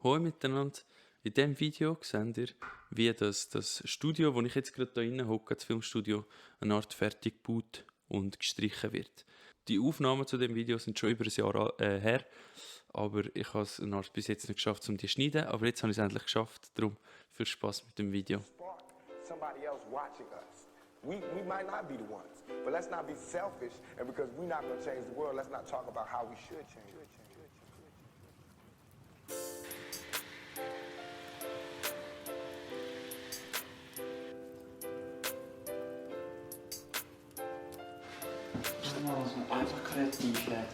Hallo miteinander. In diesem Video seht ihr, wie das Studio, wo ich jetzt gerade hier drin hocke, das Filmstudio, eine Art fertig gebaut und gestrichen wird. Die Aufnahmen zu dem Video sind schon über ein Jahr her, aber ich habe es eine Art bis jetzt nicht geschafft, um die zu schneiden. Aber jetzt habe ich es endlich geschafft. Darum viel Spaß mit dem Video. Somebody else watching us. We might not be the ones, but let's not be selfish. And because we're not going to change the world, let's not talk about how we should change it. Da muss man einfach kreativ werden.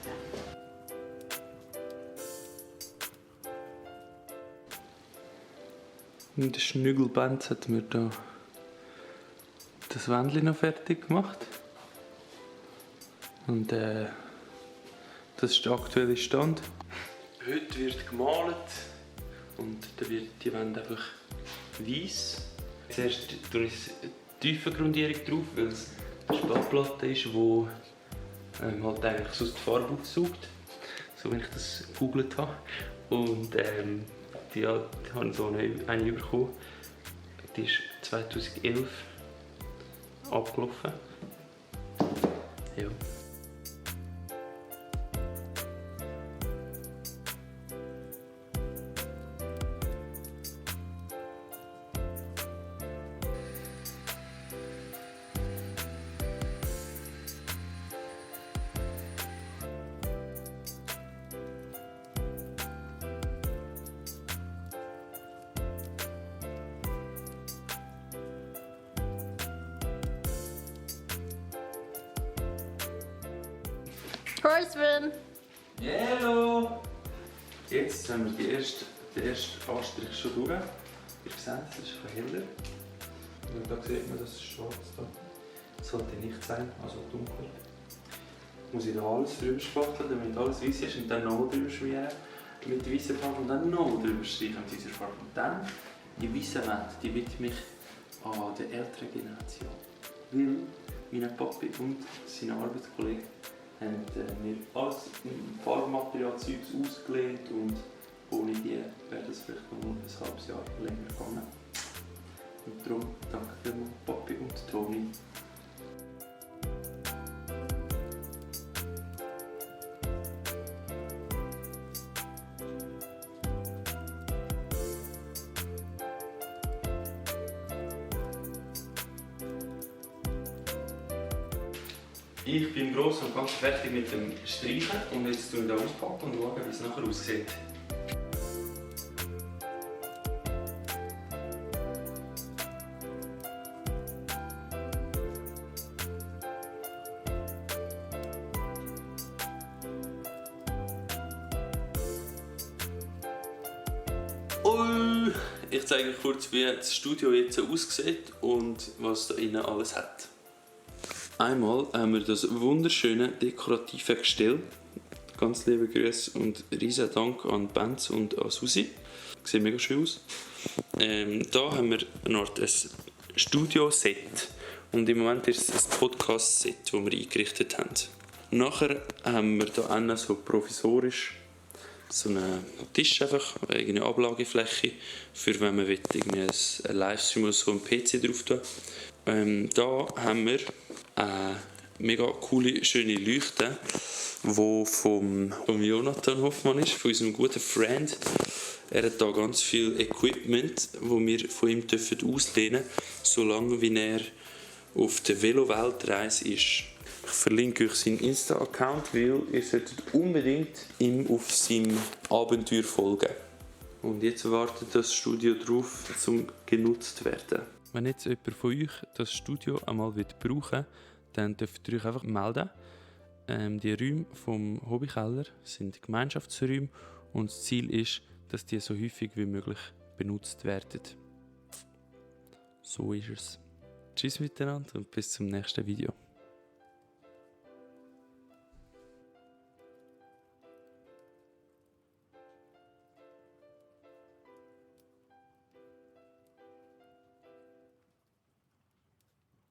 Und der Schnügelband hat mir da das Wändchen noch fertig gemacht. Und das ist der aktuelle Stand. Heute wird gemalt und dann wird die Wand einfach weiss. Zuerst tue ich eine Tiefengrundierung drauf, weil es eine Spätplatte ist, die halt eigentlich sonst die Farbe aufsaugt. So wie ich das gegoogelt habe. Und die habe so eine bekommen. Die ist 2011 abgelaufen. Ja. First win! Hallo! Jetzt haben wir den ersten Anstrich schon durch. Ihr seht, es ist etwas heller. Und da sieht man, das ist schwarz. Das sollte nicht sein, also dunkel. Muss ich da alles drüber spachteln, damit alles weiß ist und dann nochmal drüber schmieren mit der weißen Farbe und dann nochmal drüber streichen mit dieser Farbe. Und dann die weiße Wand, die widme ich an der älteren Generation. Weil mein Papi und seine Arbeitskollegen haben mir alles Farbmaterial-Zeugs ausgelegt und ohne die wäre das vielleicht noch ein halbes Jahr länger gegangen. Und darum danke vielmals Papi und Toni. Ich bin im Großen und Ganzen fertig mit dem Streichen und jetzt schauen wir da auspacken und schauen, wie es nachher aussieht. Ich zeige euch kurz, wie das Studio jetzt aussieht und was da innen alles hat. Einmal haben wir das wunderschöne dekorative Gestell. Ganz liebe Grüße und riesen Dank an Benz und an Susi. Sieht mega schön aus. Da haben wir eine Art Studio-Set. Und im Moment ist es ein Podcast-Set, das wir eingerichtet haben. Nachher haben wir hier so provisorisch so einen Tisch, einfach eine Ablagefläche, für wenn man einen Livestream oder so einen PC drauf tun. Da haben wir eine mega coole, schöne Leuchte, die vom Jonathan Hoffmann ist, von unserem guten Freund. Er hat da ganz viel Equipment, das wir von ihm auslehnen dürfen, solange wie er auf der Velo-Weltreise ist. Ich verlinke euch seinen Insta-Account, weil ihr solltet unbedingt ihm auf seinem Abenteuer folgen. Und jetzt wartet das Studio darauf, um genutzt zu werden. Wenn jetzt jemand von euch das Studio einmal brauchen will, dann dürft ihr euch einfach melden. Die Räume vom Hobbykeller sind Gemeinschaftsräume und das Ziel ist, dass die so häufig wie möglich benutzt werden. So ist es. Tschüss miteinander und bis zum nächsten Video.